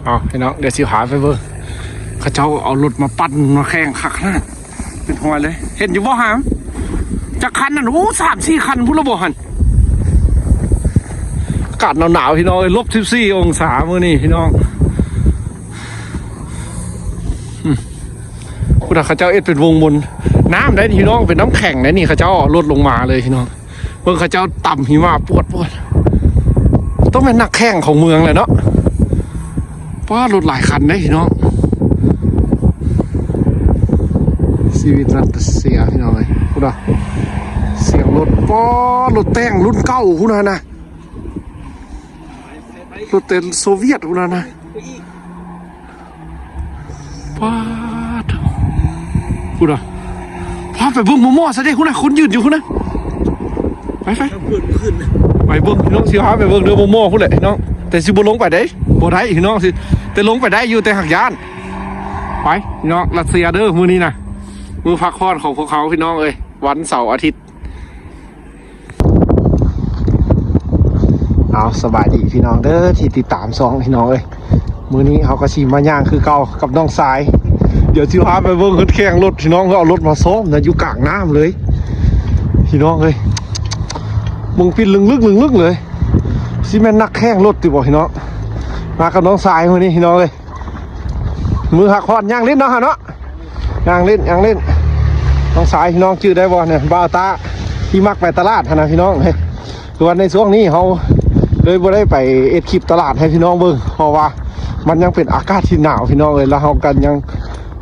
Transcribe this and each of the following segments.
ເອົາ ພີ່ນ້ອງ ດຽວຊິພາໄປເບິ່ງ ເຂົາເຈົ້າເອົາລົດມາປັ່ນມາແຂ່ງຄັກຂະໜາດ ເປັນຫົວເລີຍ. ເຫັນຢູ່ບໍ່ຫາມ? ຈັກຄັນນັ້ນ? ໂອ້ ສາມສີ່ຄັນພຸ້ນລະບໍ່ຫັ້ນ. ອາກາດໜາວໆ ພີ່ນ້ອງເອີຍ ລົບສິບສີ່ອົງສາມື້ນີ້ ພີ່ນ້ອງ. ອືມ ພຸ້ນນະ ເຂົາເຈົ້າເຮັດເປັນວົງມົນ ນ້ຳໄດ໋ພີ່ນ້ອງ ເປັນນ້ຳແຂງໄດ໋ນີ້. ເຂົາເຈົ້າເອົາລົດລົງມາເລີຍ ພີ່ນ້ອງ. ເບິ່ງເຂົາເຈົ້າຕຳຫິມະປວດໆ ຕ້ອງແມ່ນນັກແຂ່ງຂອງເມືອງແຫຼະເນາະ. ປ້າ ລົດຫຼາຍຄັນເດ້ພີ່ນ້ອງ. ຊີວິດລັດເຊຍພີ່ນ້ອງເອີຍ ພຸ້ນນະ ສຽງລົດ ປ້າ ລົດແຕ່ງລຸ້ນເກົ່າພຸ້ນນະ ລົດແຕ່ງໂຊວຽດພຸ້ນນະ. ປາດ ພຸ້ນນະ ພາໄປເບິ່ງໝໍ່ໆ ຊະເດ້ ພຸ້ນນະ ຄົນຢືນຢູ່ພຸ້ນນະ. ໄປ ໄປ ໄປເບິ່ງພີ່ນ້ອງ ຊິພາໄປເບິ່ງເດີໝໍ່ໆ ພຸ້ນແຫຼະພີ່ນ້ອງ. ແຕ່ຊິບໍ່ລົງໄປເດ້ ບໍ່ໄດ້ພີ່ນ້ອງ ຊິ ແຕ່ລົງໄປໄດ້ຢູ່ ແຕ່ຫາກຢ້ານ. ໄປພີ່ນ້ອງ ລັດເຊຍເດີ ມື້ນີ້ນະ ມື້ພັກຜ່ອນຂອງພວກເຮົາ ພີ່ນ້ອງເອີຍ ວັນເສົາອາທິດ. ເອົາ ສະບາຍດີພີ່ນ້ອງເດີ ທີ່ຕິດຕາມຊ່ອງພີ່ນ້ອງເອີຍ. ມື້ນີ້ເຮົາກໍຊິມາຍ່າງຄືເກົ່າກັບນ້ອງຊາຍ. ດຽວຊິພາໄປເບິ່ງເພິ່ນແຂ່ງລົດພີ່ນ້ອງ ເພິ່ນເອົາລົດມາຊ້ອມນະ ຢູ່ກາງນ້ຳເລີຍພີ່ນ້ອງເອີຍ. ເບິ່ງປິ່ນລຶ້ງໆເລີຍ ຊິແມ່ນນັກແຂ່ງລົດຕິບໍ່ພີ່ນ້ອງ. ມາກັບນ້ອງຊາຍມື້ນີ້ພີ່ນ້ອງເອີຍ. ມື້ພັກຜ່ອນຍ່າງຫຼິ້ນເນາະ ຫາເນາະ ຍ່າງຫຼິ້ນ ຍ່າງຫຼິ້ນ. ນ້ອງຊາຍພີ່ນ້ອງຈື່ໄດ້ບໍ່ນີ້ ບ່າວຕາທີ່ມັກໄປຕະຫຼາດຫັ້ນນະພີ່ນ້ອງ. ຄືວ່າໃນຊ່ວງນີ້ເຮົາເລີຍບໍ່ໄດ້ໄປເຮັດຄລິບຕະຫຼາດໃຫ້ພີ່ນ້ອງເບິ່ງ ເພາະວ່າມັນຍັງເປັນອາກາດທີ່ໜາວພີ່ນ້ອງເອີຍ. ແລ້ວເຮົາກໍຍັງ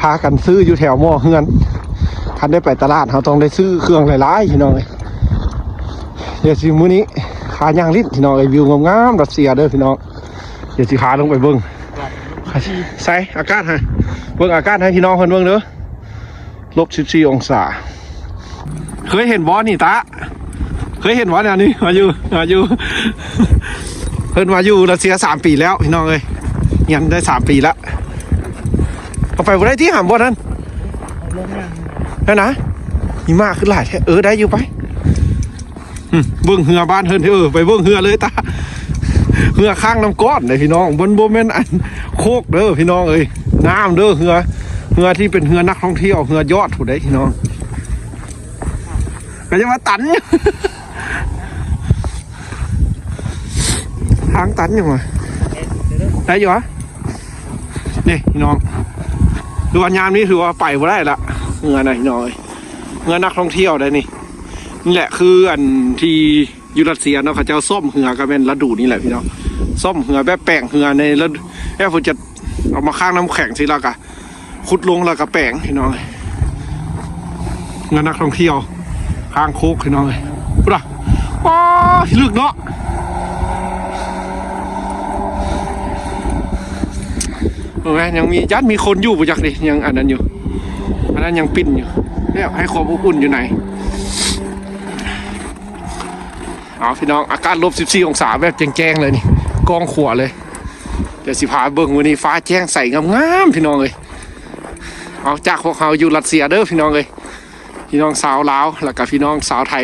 ພາກັນຊື້ຢູ່ແຖວໝໍ້ເຮືອນ ຄັນໄດ້ໄປຕະຫຼາດເຮົາຕ້ອງໄດ້ຊື້ເຄື່ອງຫຼາຍໆ ພີ່ນ້ອງເອີຍ. ດຽວຊິມື້ນີ້ພາຍ່າງຫຼິ້ນພີ່ນ້ອງເອີຍ ວິວງາມໆ ລັດເຊຍເດີພີ່ນ້ອງ. ດຽວຊິພາລົງໄປເບິ່ງ ໃສອາກາດໃຫ້ ເບິ່ງອາກາດໃຫ້ພີ່ນ້ອງເພິ່ນເບິ່ງເດີ ລົບສິບສີ່ອົງສາ. ເຄີຍເຫັນບໍ່ນີ້ຕາ ເຄີຍເຫັນບໍ່ແນວນີ້? ມາຢູ່ ມາຢູ່ ເພິ່ນມາຢູ່ຣັດເຊຍສາມປີແລ້ວພີ່ນ້ອງເອີຍ ຮຽນໄດ້ສາມປີລະ. ເອົາໄປບໍ່ໄດ້ຕິຫາມບ່ອນນັ້ນ ນັ້ນນະ ຫິມະຄືຫຼາຍແທ້. ເອີ ໄດ້ຢູ່ ໄປ. ອືມ ເບິ່ງເຮືອບ້ານເພິ່ນ ເອີ ໄປເບິ່ງເຮືອເລີຍຕາ ເຮືອຂ້າງນ້ຳກ້ອນເດ້ພີ່ນ້ອງ. ມັນບໍ່ແມ່ນອັນໂຄກເດີພີ່ນ້ອງເອີຍ ນ້ຳເດີ. ເຮືອ ເຮືອທີ່ເປັນເຮືອນັກທ່ອງທ່ຽວ ເຮືອຢອດພຸ້ນເດ້ພີ່ນ້ອງ. ກໍຍັງວ່າຕັນຢູ່ ທາງຕັນຢູ່ຫວາ ໄດ້ຢູ່ຫວາ. ນີ້ພີ່ນ້ອງ ຄືວ່າຍາມນີ້ຖືວ່າໄປບໍ່ໄດ້ລະ ເຮືອນະພີ່ນ້ອງເອີຍ ເຮືອນັກທ່ອງທ່ຽວໄດ໋ນີ້. ນີ້ແຫຼະຄືອັນທີ່ຢູ່ຣັດເຊຍເນາະ ເຂົາເຈົ້າສ້ອມເຮືອກໍແມ່ນລະດູນີ້ແຫຼະພີ່ນ້ອງ. ສ້ອມເຮືອແບບແປງເຮືອໃນລະດູ ແບບເພິ່ນຈະເອົາມາຄ້າງນ້ຳແຂງຊິ ແລ້ວກໍຂຸດລົງ ແລ້ວກໍແປງພີ່ນ້ອງ. ເຮືອນັກທ່ອງທ່ຽວ ຂ້າງໂຄກພີ່ນ້ອງເອີຍ ພຸ້ນນະ. ວ້າ ລຶກເນາະ. ເບິ່ງແມ ຍັງມີ ຢ້ານມີຄົນຢູ່ບໍ່ຈັກນີ້ ຍັງອັນນັ້ນຢູ່ ອັນນັ້ນຍັງປິ່ນຢູ່ ແລ້ວໃຫ້ຄວາມອົບອຸ່ນຢູ່ໃນ. ເອົາ ພີ່ນ້ອງ ອາກາດລົບສິບສີ່ອົງສາ ແບບແຈ້ງໆເລີຍນີ້ ກ້ອງຂວາເລີຍ. ດຽວຊິພາເບິ່ງ ມື້ນີ້ຟ້າແຈ້ງໃສງາມໆ ພີ່ນ້ອງເອີຍ. ເອົາ ຈາກພວກເຮົາຢູ່ຣັດເຊຍເດີພີ່ນ້ອງເອີຍ ພີ່ນ້ອງຊາວລາວ ແລ້ວກໍພີ່ນ້ອງຊາວໄທ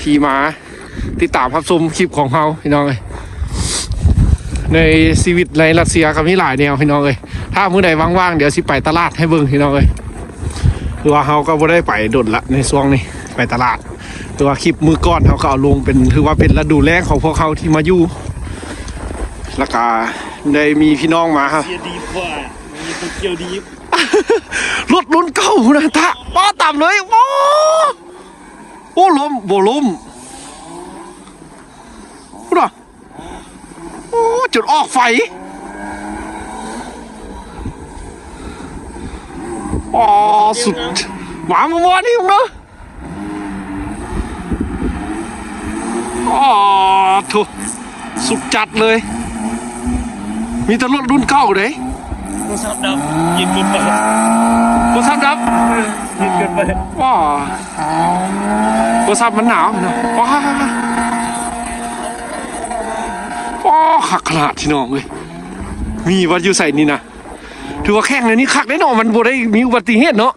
ທີ່ມາຕິດຕາມຮັບຊົມຄລິບຂອງເຮົາພີ່ນ້ອງເອີຍ. ໃນຊີວິດໃນຣັດເຊຍກໍມີຫຼາຍແນວພີ່ນ້ອງເອີຍ. ຖ້າມື້ໃດວ່າງໆ ດຽວຊິໄປຕະຫຼາດໃຫ້ເບິ່ງພີ່ນ້ອງເອີຍ. ຄືວ່າເຮົາກໍບໍ່ໄດ້ໄປດົນລະໃນຊ່ວງນີ້ ໄປຕະຫຼາດ. ຄືວ່າຄລິບມື້ກ່ອນເຮົາກໍເອົາລົງເປັນ ຖືວ່າເປັນລະດູແລ້ງຂອງພວກເຮົາທີ່ມາຢູ່ ແລ້ວກໍໄດ້ມີພີ່ນ້ອງມາ ເສຍດີກວ່າ ມີຕົວກ່ຽວດີ. ລົດລຸ້ນເກົ່າພຸ້ນນະ ຕາ ປ້າ ຕຳເລີຍ ໂອ້ ໂອ້ ລົ້ມ ບໍ່ລົ້ມ ພຸ້ນນະ ໂອ້ ຈົນອອກໄຟ ອໍ ສຸດ ມາ ມາ ມານີ້ເນາະ. ອໍ ໂທ້ ສຸດຈັດເລີຍ ມີແຕ່ລົດລຸ້ນເກົ່າເດ້. ໂທລະສັບດັບ ເຢັນເກີນໄປ ໂທລະສັບດັບ ເອີ ເຢັນເກີນໄປ ວ້າ ໂທລະສັບມັນໜາວເນາະ. ວ້າ ວ້າ ຄັກຂະໜາດພີ່ນ້ອງເອີຍ. ມີວັດຢູ່ໃສນີ້ນະ ຖືວ່າແຂ່ງໃນນີ້ຄັກເດ້ເນາະ ມັນບໍ່ໄດ້ມີອຸບັດຕິເຫດເນາະ.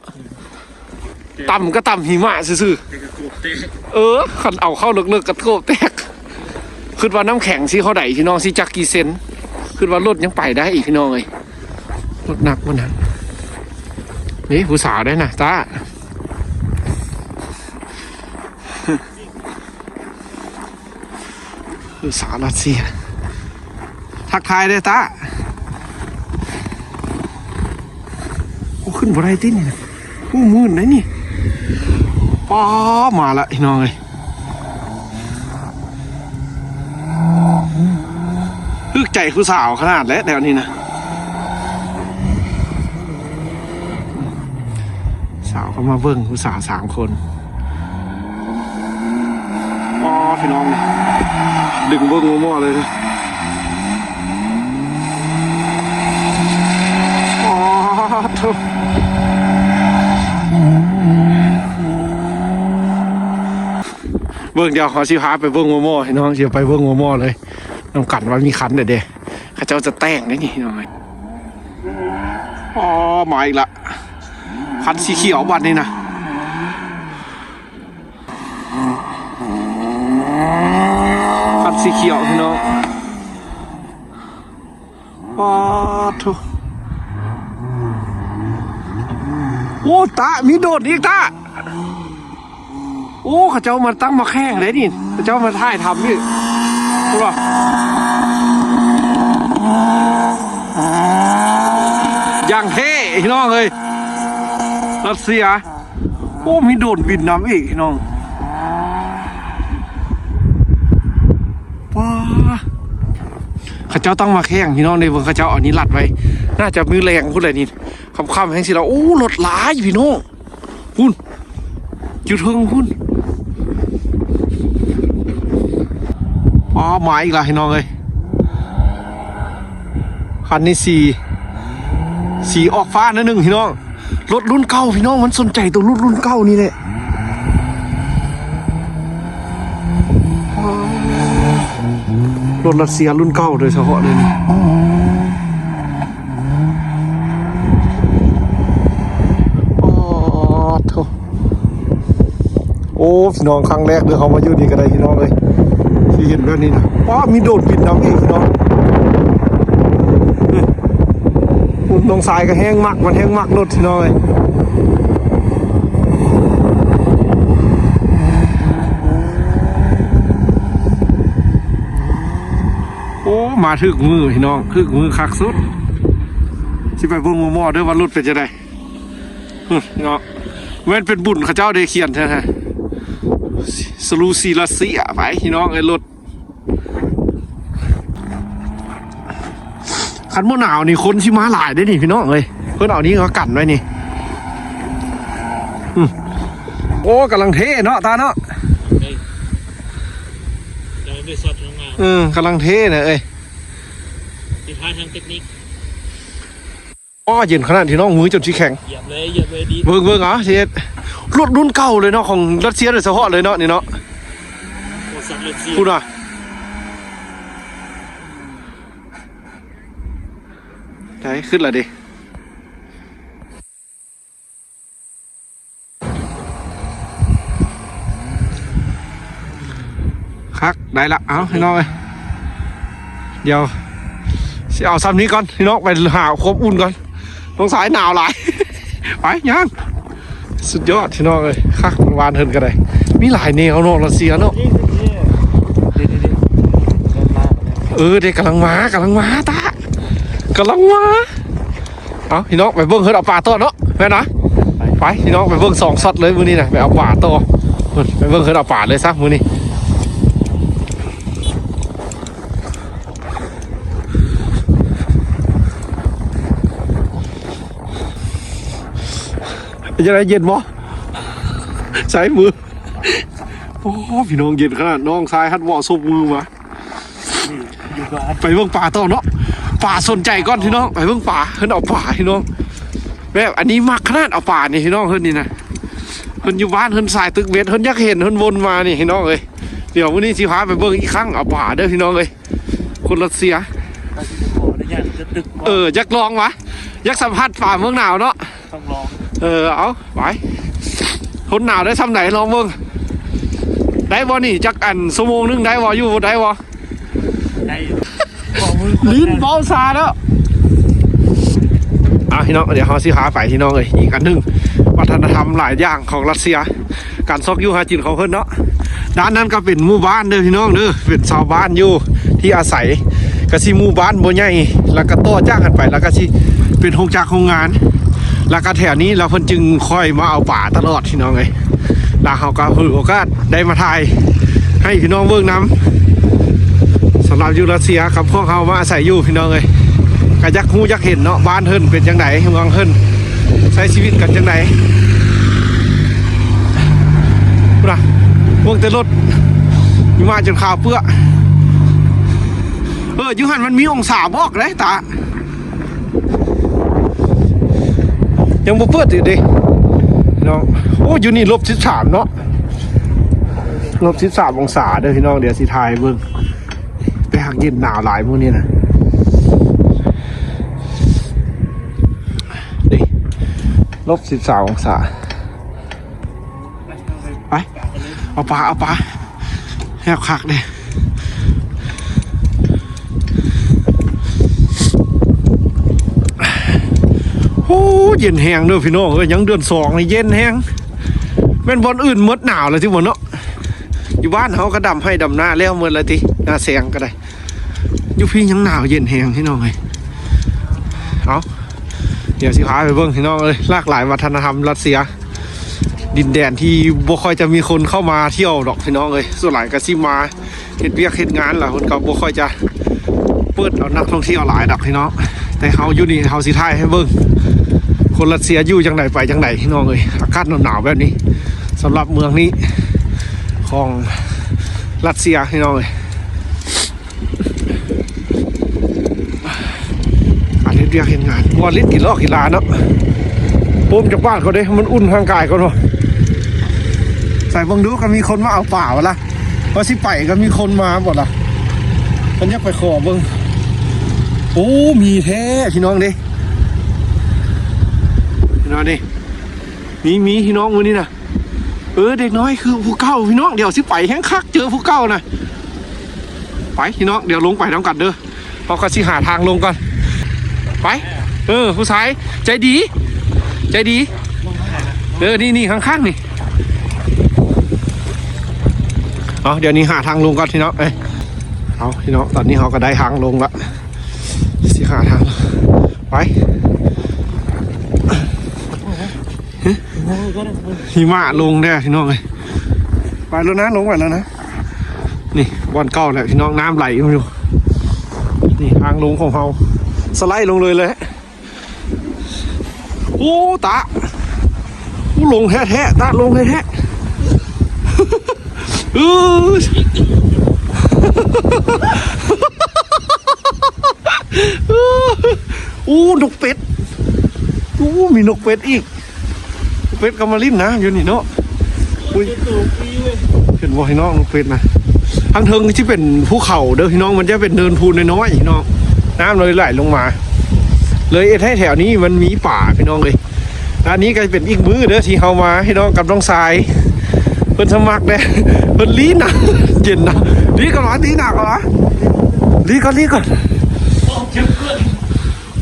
ຕຳກໍຕຳຫິມະຊື່ໆ ແຕ່ກໍໂກບແຕກ ເອີ ຄັນເອົາເຂົ້າເລິກໆກໍໂກບແຕກ. ຄິດວ່ານ້ຳແຂງຊິເທົ່າໃດພີ່ນ້ອງ ຊິຈັກກີ່ເຊັນ. ຄິດວ່າລົດຍັງໄປໄດ້ອີກ ພີ່ນ້ອງເອີຍ. ລົດໜັກບໍ່ໜັກ. ນີ້ຜູ້ສາວໄດ້ນະ ຕາ. ສາວຣັດເຊຍ ທັກທາຍເດີ້ຕາ. ໂອ້ ຂຶ້ນບໍ່ໄດ້ຕິນີ້ນະ. ໂອ້ ມື່ນໄດ໋ນີ້. ປ້າ ມາລະ ພີ່ນ້ອງເອີຍ. ຖືກໃຈຜູ້ສາວຂະໜາດແຫຼະແຖວນີ້ນະ. ສາວກໍມາເບິ່ງ ຜູ້ສາວສາມຄົນ. ອໍ ພີ່ນ້ອງ ດຶງເບິ່ງໝໍ່ໆເລີຍ. ອໍ ໂທ້ ເບິ່ງ ດຽວເຮົາຊິພາໄປເບິ່ງໝໍ່ໆ ພີ່ນ້ອງ ຊິໄປເບິ່ງໝໍ່ໆເລີຍນຳກັນ ວ່າມີຄັນໃດເດ້. ເຂົາເຈົ້າຈະແຕ່ງໄດ໋ນີ້ ພີ່ນ້ອງເອີຍ. ອໍ ມາອີກລະ ຄັນສີຂຽວບັດນີ້ນະ. ຄັນສີຂຽວ ພີ່ນ້ອງ. ປາດໂທ້ ໂອ້ ຕາ ມີໂດດອີກ ຕາ. ໂອ້ ເຂົາເຈົ້າມາຕັ້ງໝາກແຂ້ງເດ້ນີ້ ເຂົາເຈົ້າມາຖ່າຍທຳນີ້ ເຫັນບໍ່? ຢ່າງເທ່ ພີ່ນ້ອງເອີຍ ຣັດເຊຍ. ໂອ້ ມີໂດຣນບິນນຳອີກ ພີ່ນ້ອງ. ປາ ເຂົາເຈົ້າຕັ້ງໝາກແຂ້ງ ພີ່ນ້ອງ ເດ້ເບິ່ງ ເຂົາເຈົ້າເອົານີ້ລັດໄວ້ ໜ້າຈະມື້ແລງພຸ້ນແຫຼະນີ້ ຄ່ຳໆແຮງຊິລະ. ໂອ້ ລົດຫຼາຍ ພີ່ນ້ອງ. ພຸ້ນ ຢູ່ເທິງພຸ້ນ. ອໍ ມາອີກລະ ພີ່ນ້ອງເອີຍ. ຄັນນີ້ສີ ສີອອກຟ້າໜ້ອຍໜຶ່ງ ພີ່ນ້ອງ. ລົດລຸ້ນເກົ່າ ພີ່ນ້ອງ ມັນສົນໃຈໂຕລົດລຸ້ນເກົ່ານີ້ແຫຼະ. ລົດຣັດເຊຍລຸ້ນເກົ່າໂດຍສະເພາະເລີຍນີ້. ໂອ້ໂທ້ ໂອ້ ພີ່ນ້ອງ ຄັ້ງແລກເດີ ເຮົາມາຢູ່ນີ້ກໍໄດ້ ພີ່ນ້ອງເອີຍ ທີ່ເຫັນແບບນີ້ນະ. ປ້າ ມີໂດຣນບິນນຳອີກ ພີ່ນ້ອງ. ນ້ອງຊາຍກໍແຮງມັກ ມັນແຮງມັກລົດ ພີ່ນ້ອງເອີຍ. ໂອ້ ມາຖືກມື້ ພີ່ນ້ອງ ຖືກມື້ຄັກສຸດ. ຊິໄປເບິ່ງໝໍ່ໆເດີວ່າລົດເປັນຈັ່ງໃດ. ເນາະ ແມ່ນເປັນບຸນເຂົາເຈົ້າໄດ້ຂຽນແທ້ໆ ສະລູຊີຣັດເຊຍ ໄປ ພີ່ນ້ອງເອີຍ. ລົດ ຄັນບໍ່ໜາວນີ້ຄົນຊິມາຫຼາຍເດ້ນີ້ ພີ່ນ້ອງເອີຍ. ເພິ່ນເອົານີ້ມາກັນໄວ້ນີ້. ອືມ ໂອ້ ກຳລັງເທເນາະ ຕາເນາະ. ເອີ ກຳລັງເທນະເອີຍ ຜິດພາດທາງເຕັກນິກ. ອໍ ເຢັນຂະໜາດ ພີ່ນ້ອງ ມືຈົນຊິແຂງ. ຢຽບເລີຍ ຢຽບເລີຍ ດີ. ເບິ່ງ ເບິ່ງ ເອົາ ຊິເຮັດ ລົດລຸ້ນເກົ່າເລີຍເນາະ ຂອງຣັດເຊຍໂດຍສະເພາະເລີຍເນາະ ນີ້ເນາະ. ບໍລິສັດຣັດເຊຍ ພຸ້ນນະ ໄດ້ ຂຶ້ນລະເດ້. ຄັກ ໄດ້ລະ. ເອົາ ພີ່ນ້ອງເອີຍ ດຽວຊິເອົາຊ່ຳນີ້ກ່ອນ ພີ່ນ້ອງ ໄປຫາຄວາມອຸ່ນກ່ອນ. ນ້ອງຊາຍໜາວຫຼາຍ ໄປຍ່າງ. ສຸດຍອດ ພີ່ນ້ອງເອີຍ ຄັກ. ບ້ານເພິ່ນກໍໄດ້ ມີຫຼາຍແນວເນາະ ຣັດເຊຍເນາະ. ເອີ ເດ້ ກຳລັງມາ ກຳລັງມາ ຕາ ກຳລັງມາ. ເອົາ ພີ່ນ້ອງ ໄປເບິ່ງເຮືອນອາປາຕໍ່ເນາະ ແມ່ນນະ. ໄປ ພີ່ນ້ອງ ໄປເບິ່ງສອງຊັອດເລີຍມື້ນີ້ນະ ໄປອາປາຕໍ່. ໄປເບິ່ງເຮືອນອາປາເລີຍຊະມື້ນີ້. ເປັນຈັ່ງໃດ ເຢັນບໍ່? ໃຊ້ມື. ໂອ້ ພີ່ນ້ອງ ເຢັນຂະໜາດ ນ້ອງຊາຍຮັດເວົ້າສົບມືມາ. ໄປເບິ່ງປາຕໍ່ເນາະ ປາສົນໃຈກ່ອນ ພີ່ນ້ອງ. ໄປເບິ່ງປາ ເພິ່ນເອົາປາ ພີ່ນ້ອງ. ແບບອັນນີ້ມັກຂະໜາດ ເອົາປານີ້ ພີ່ນ້ອງ. ເພິ່ນນີ້ນະ ເພິ່ນຢູ່ບ້ານ ເພິ່ນສາຍຕຶກເບັດ ເພິ່ນຢາກເຫັນ ເພິ່ນວົນມານີ້ ພີ່ນ້ອງເອີຍ. ດຽວມື້ນີ້ຊິພາໄປເບິ່ງອີກຄັ້ງ ເອົາປາເດີ ພີ່ນ້ອງເອີຍ. ຄົນຣັດເຊຍ ເອີ ຢາກລອງຫວາ ຢາກສຳຜັດປາເມືອງໜາວເນາະ. ຕ້ອງລອງ. ເອີ ເອົາ ໄປ ທົນໜາວໄດ້ຊ່ຳໃດ ລອງເບິ່ງ. ໄດ້ບໍ່ນີ້ ຈັກອັນ ຊົ່ວໂມງໜຶ່ງໄດ້ບໍ່? ຢູ່ໄດ້ບໍ່? ໄດ້ຢູ່. ຫຼິ້ນເວົ້າຊາແລ້ວ. ອ່ະ ພີ່ນ້ອງ ດຽວເຮົາຊິພາໄປ ພີ່ນ້ອງເອີຍ ອີກອັນໜຶ່ງ ວັດທະນະທຳຫຼາຍຢ່າງຂອງຣັດເຊຍ ການຊອກຢູ່ຫາກິນຂອງເພິ່ນເນາະ. ດ້ານນັ້ນກໍເປັນໝູ່ບ້ານເດີ ພີ່ນ້ອງເດີ ເປັນຊາວບ້ານຢູ່ທີ່ອາໄສ ກໍຊິໝູ່ບ້ານບໍ່ໃຫຍ່ ແລ້ວກໍຕໍ່ຈາກຫັ້ນໄປ ແລ້ວກໍຊິເປັນໂຮງຈັກໂຮງງານ ແລ້ວກໍແຖວນີ້ ແລ້ວເພິ່ນຈຶ່ງຄ່ອຍມາເອົາປາຕະຫຼອດ ພີ່ນ້ອງເອີຍ. ແລ້ວເຮົາກໍຖືໂອກາດໄດ້ມາຖ່າຍໃຫ້ພີ່ນ້ອງເບິ່ງນຳ ສຳລັບຢູ່ຣັດເຊຍກັບພວກເຮົາມາອາໄສຢູ່ ພີ່ນ້ອງເອີຍ. ກໍຢາກຮູ້ຢາກເຫັນເນາະ ບ້ານເພິ່ນເປັນຈັ່ງໃດ ເມືອງເພິ່ນໃຊ້ຊີວິດກັນຈັ່ງໃດ. ພຸ້ນນະ ເບິ່ງແຕ່ລົດ ຫິມະຈົນຂາວເປື້ອ. ເອີ ຢູ່ຫັ້ນມັນມີອົງສາບອກເດ້ຕາ ຍັງບໍ່ເປີດຢູ່ເດ້ ພີ່ນ້ອງ. ໂອ້ ຢູ່ນີ້ລົບສິບສາມເນາະ ລົບສິບສາມອົງສາເດີ ພີ່ນ້ອງ. ດຽວຊິຖ່າຍໃຫ້ເບິ່ງ ແຕ່ຫາກເຢັນໜາວຫຼາຍມື້ນີ້ນະ ນີ້ ລົບສິບສາມອົງສາ. ໄປ ເອົາປາ ເອົາປາ ແຮບຄັກເດ້. ໂອ້ ເຢັນແຮງເດີພີ່ນ້ອງເອີຍ ຍັງເດືອນສອງນີ້ເຢັນແຮງ. ແມ່ນບ່ອນອື່ນໝົດໜາວແລ້ວຕິບໍ່ເນາະ ຢູ່ບ້ານເຮົາກໍດຳໄຮ່ດຳນາແລ້ວໝົດແລ້ວຕິ ນາແຊງກໍໄດ້. ຢູ່ພີ້ຍັງໜາວເຢັນແຮງພີ່ນ້ອງເອີຍ. ເອົາ ດຽວຊິພາໄປເບິ່ງພີ່ນ້ອງເອີຍ ຫຼາກຫຼາຍວັດທະນະທຳຣັດເຊຍ ດິນແດນທີ່ບໍ່ຄ່ອຍຈະມີຄົນເຂົ້າມາທ່ຽວດອກພີ່ນ້ອງເອີຍ. ສ່ວນຫຼາຍກໍຊິມາເຮັດວຽກເຮັດງານລະ ເພິ່ນກໍບໍ່ຄ່ອຍຈະເປີດເອົານັກທ່ອງທ່ຽວຫຼາຍດອກພີ່ນ້ອງ. ແຕ່ເຮົາຢູ່ນີ້ເຮົາຊິຖ່າຍໃຫ້ເບິ່ງ ຄົນຣັດເຊຍຢູ່ຈັ່ງໃດໄປຈັ່ງໃດພີ່ນ້ອງເອີຍ. ອາກາດໜາວໆແບບນີ້ ສຳລັບເມືອງນີ້ຂອງຣັດເຊຍພີ່ນ້ອງເອີຍ. ການເຮັດວຽກເຮັດງານ ບໍ່ຫຼິ້ນກິນຫຼອກກິນລາເນາະ. ໂຮມຈັກບາດກ່ອນເດ້ ມັນອຸ່ນຮ່າງກາຍກ່ອນເນາະ. ໃສ່ເບິ່ງດູ ກໍມີຄົນມາເອົາປາບໍ່ລະ ວ່າຊິໄປກໍມີຄົນມາບໍ່ລະ. ມັນຢາກໄປຂໍເບິ່ງ. ໂອ້ ມີແທ້ພີ່ນ້ອງເດ້ ພີ່ນ້ອງເດ້. ມີ ມີພີ່ນ້ອງມື້ນີ້ນະ. ເອີ ເດັກນ້ອຍຄືຜູ້ເກົ່າພີ່ນ້ອງ. ດຽວຊິໄປແຮງຄັກ ເຈີຜູ້ເກົ່ານະ. ໄປພີ່ນ້ອງ ດຽວລົງໄປນຳກັນເດີ. ເຮົາກໍຊິຫາທາງລົງກ່ອນ. ໄປ ເອີ ຜູ້ຊາຍໃຈດີ ໃຈດີ. ເອີ ນີ້ໆ ຂ້າງໆ ນີ້. ເອົາ ດຽວນີ້ຫາທາງລົງກ່ອນພີ່ນ້ອງເອີຍ. ເອົາ ພີ່ນ້ອງ ຕອນນີ້ເຮົາກໍໄດ້ທາງລົງລະ ຊິຫາທາງ ໄປ. ຫິມະລົງແດ່ພີ່ນ້ອງເອີຍ. ໄປແລ້ວນະ ລົງໄປແລ້ວນະ. ນີ້ບ່ອນເກົ່າແຫຼະພີ່ນ້ອງ ນ້ຳໄຫຼຢູ່. ນີ້ທາງລົງຂອງເຮົາ ສະໄລລົງເລີຍແຫຼະ. ໂອ້ ຕາ ໂອ້ ລົງແທ້ໆ ຕາ ລົງແທ້ໆ. ເອີ ໂອ້ ນົກເປັດ. ໂອ້ ມີນົກເປັດອີກ. ເປັດກໍມາຫຼິ້ນນ້ຳຢູ່ນີ້ເນາະ. ອຸ້ຍ ເຫັນບໍ່ພີ່ນ້ອງ ນົກເປັດນະ. ທາງເທິງຊິເປັນພູເຂົາເດີພີ່ນ້ອງ ມັນຈະເປັນເນີນພູນ້ອຍໆພີ່ນ້ອງ. ນ້ຳເລີຍໄຫຼລົງມາ ເລີຍເຮັດໃຫ້ແຖວນີ້ມັນມີປາພີ່ນ້ອງເອີຍ. ອັນນີ້ກໍເປັນອີກມື້ເດີທີ່ເຮົາມາພີ່ນ້ອງກັບນ້ອງຊາຍ ເພິ່ນສະໝັກແດ່ ເພິ່ນລີ້ນະ ເຢັນນະ. ລີ້ກ່ອນວະ ລີ້ໜາວກ່ອນວະ ລີ້ກ່ອນ ລີ້ກ່ອນ.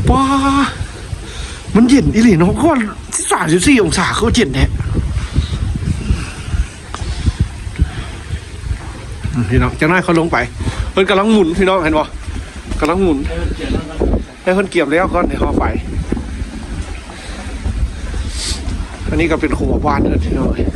ປ້າ ມັນເຢັນອີ່ຫຼີເນາະ ກໍ ສາມສິບສີ່ອົງສາ ຄືເຢັນແທ້. ອືມ ພີ່ນ້ອງ ຈັກໜ້ອຍເຂົາລົງໄປ ເພິ່ນກຳລັງໝູນ ພີ່ນ້ອງເຫັນບໍ່ ກຳລັງໝູນ ໃຫ້ເພິ່ນກຽມແລ້ວກ່ອນ ໃຫ້ເຮົາໄປ. ອັນນີ້ກໍເປັນຂົວບ້ານເພິ່ນ ພີ່ນ້ອງເອີຍ.